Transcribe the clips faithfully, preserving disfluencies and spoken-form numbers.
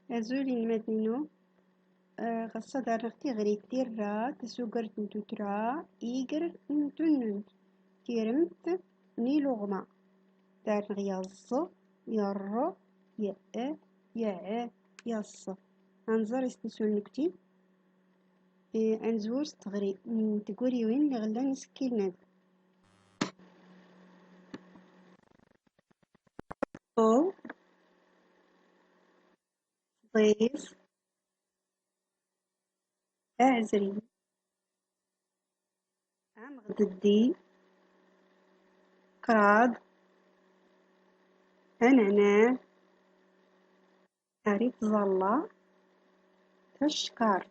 Azul inelmaden-inu. Eh, ɣas ad rreɣ tiɣri, tirra, tasugert n tuttra, iger n tunnunt, tiremt n iluɣma. Darneɣ yaẓ, yaṛ, yaɛ, yaɛ, yaṣ. Anẓar istensu n nukti. Eh, anzur s tɣri n tguriwin lli ɣellan isekkilen-ad. Ṭṭu, sḍis, aɛezri, amɣdeddi, kraḍ, aneɛneɛ, ar itẓalla, tackart.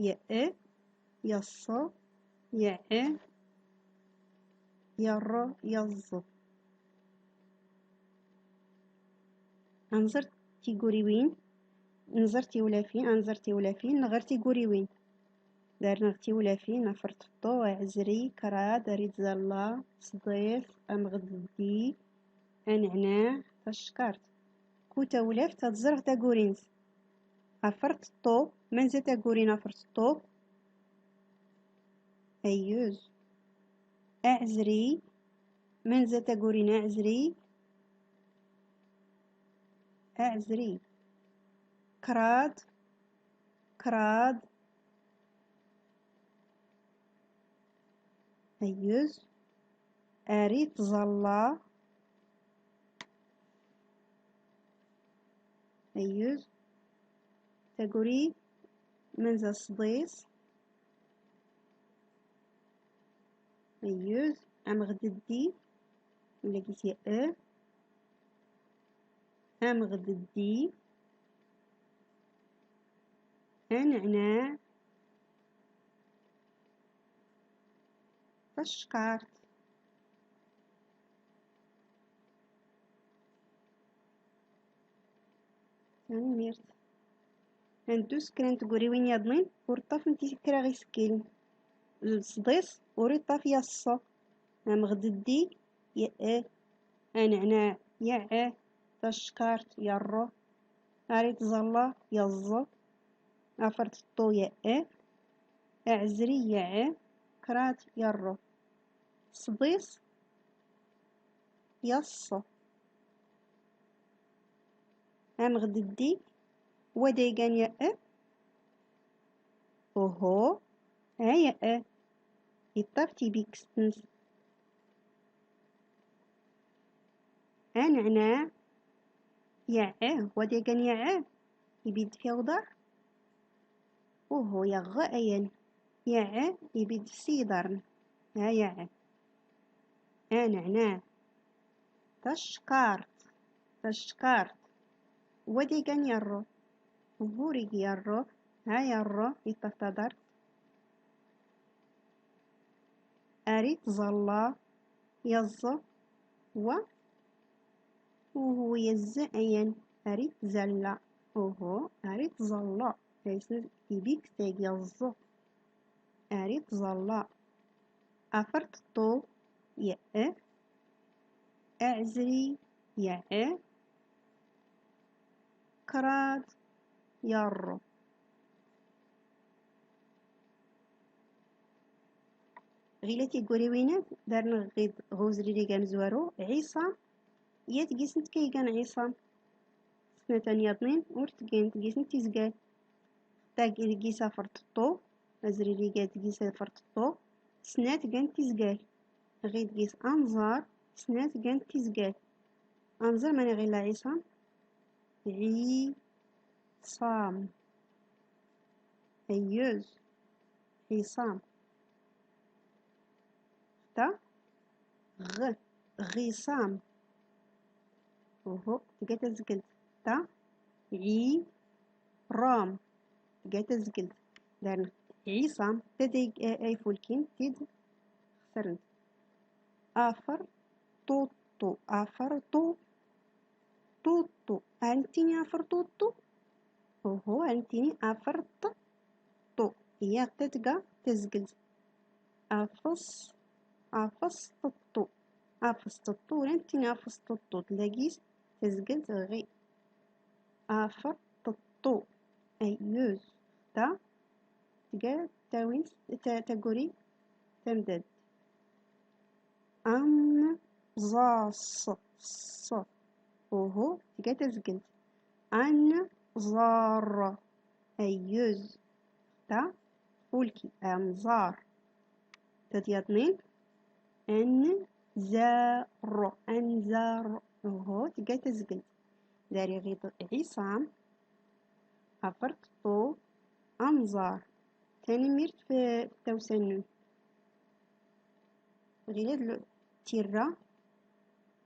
Yaɛ, yaṣ, yaɛ, yaṛ, yaẓ. Anẓer tiguriwin, nẓer tiwlafin, anẓer tiwlafin, nɣer tiguriwin. Darneɣ tiwlafin: aferṭeṭṭu, aɛezri, kraḍ, ar itẓalla, sḍis, amɣdeddi, aneɛneɛ, tackart. Ku tawlaft ad ẓreɣ taguri-ns. Aferṭeṭṭu, manza taguri n aferṭeṭṭu? Ayyuz. Aɛezri, manza taguri n aɛezri? Aɛezri. Kraḍ, kraḍ. Ayyuz. Ar itẓalla. Ayyuz. Taguri manza? Sḍis. Ayyuz. Amɣdeddi. Ula gis yaɛ. Amɣdeddi. Aneɛneɛ. Tackart. Tanemmirt. Ad nddu s kra n tguriwin yaḍnin ur ṭṭafent kra ɣ isekkilen. Sḍis ur iṭṭaf yaṣ. Amɣdeddi, yaɛ. Aneɛneɛ, yaɛ. Tackart, yaṛ. Ar itẓalla, yaẓ. Aferṭeṭṭu, yaɛ. Aɛezri, yaɛ. Kraḍ, yaṛ. Sḍis, yaṣ. Amɣdeddi, wa d ay igan yaɛ? Uhu, a yaɛ. Iṭṭaf tibikst-ns. Aneɛneɛ, yaɛ, wa d ay igan yaɛ? Ibedd fi uḍar? Uhu, yaɣ ayan. Yaɛ ibedd s iḍarn. A yaɛ. Aneɛneɛ. Tackart. Tackart. Wa d ay igan yaṛ? Uhu, ur igi yaṛ. A yaṛ, iṭṭaf taḍart. Ar itẓalla, yaẓ. Wa? Uhu, yaẓ ayan. Ar itzalla. Uhu, ar itẓalla. Taysa tibikst tagi, yaẓ. Ar itẓalla. Aferṭeṭṭu, yaɛ. Aɛezri, yaɛ. Kraḍ, yaṛ. Ɣila tiguriwin-ad darneɣ ɣid ɣ uzririg amezwaru, Ɛiṣam, yat gis netta ay igan Ɛiṣam. Snat-an yaḍnin ur tt gant, gis netta izgal. Tagi gis aferṭeṭṭu, azririg-ad gis aferṭeṭṭu, snat gant izgal. Ɣid gis anẓar, snat gant izgal. Anẓar mani ɣ illa Ɛiṣam? Ɛiṣam. Ayyuz. Ɛiṣam. Ta? Ɣ. Ɣiṣam. Uhu, tga tazgelt. Ta? Ɛi. Ṛam. Tga tazgelt. Darn Ɛiṣam. Ta d ay, ay fulkin tid xsrnt. Aferṭuṭṭu. Aferṭu. Ṭuṭṭu. Ar nttini aferṭuṭṭu? Uhu, ar nttini aferṭeṭṭu. Yaɣ ta tga tazgelt. Afeṣ, afeṣṭeṭṭu. Afeṣṭeṭṭu, ur ar nttini afeṣṭeṭṭu. Tlla gis Tazgelt ɣi. Aferṭeṭṭu. Ayyuz. Ta tga tawinst, ta-, taguri tamdadt. Anẓaṣ. Ṣ. Uhu, tga tazgelt. Anẓar. Ayyuz. Ta fulki. Anẓar. Tad yaḍnin. Anẓar. Anẓar. Uhu, tga tazgelt. Dari ɣiḍ Ɛiṣam. Aferṭeṭṭu. Anẓar. Tanemmirt f tawsa-nnun. Ɣilad l-, tirra,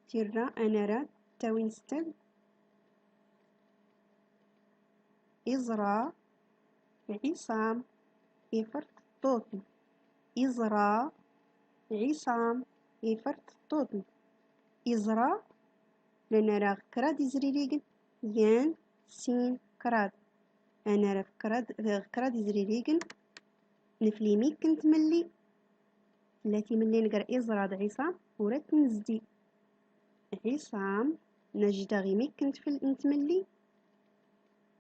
tirra, ad nara tawinst-ad. Iẓra Ɛiṣam iferṭeṭṭuten. Iẓra Ɛiṣam iferṭeṭṭuten. Iẓra, la nara kraḍ izririgen, yan, sin, kraḍ. Ad nara kraḍ, kraḍ izririgen, nefli mi kkan tmelli, tella tmelli nger iẓra d Ɛiṣam, ur ad t-nezdi. Ɛiṣam, najda ɣi mi kkan tfel-, n tmelli,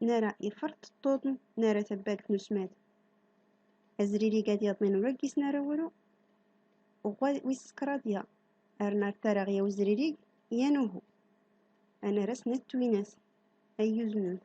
nara iferṭeṭṭuten, nara tabbagt n usmad. Azririg ad yaḍnin ur ad gis nara walu, uɣwa wis kraḍ ya, ar nar taraɣ ya uzririg, yan uhu. Ad nara snat twinas, ayyuz-nnun.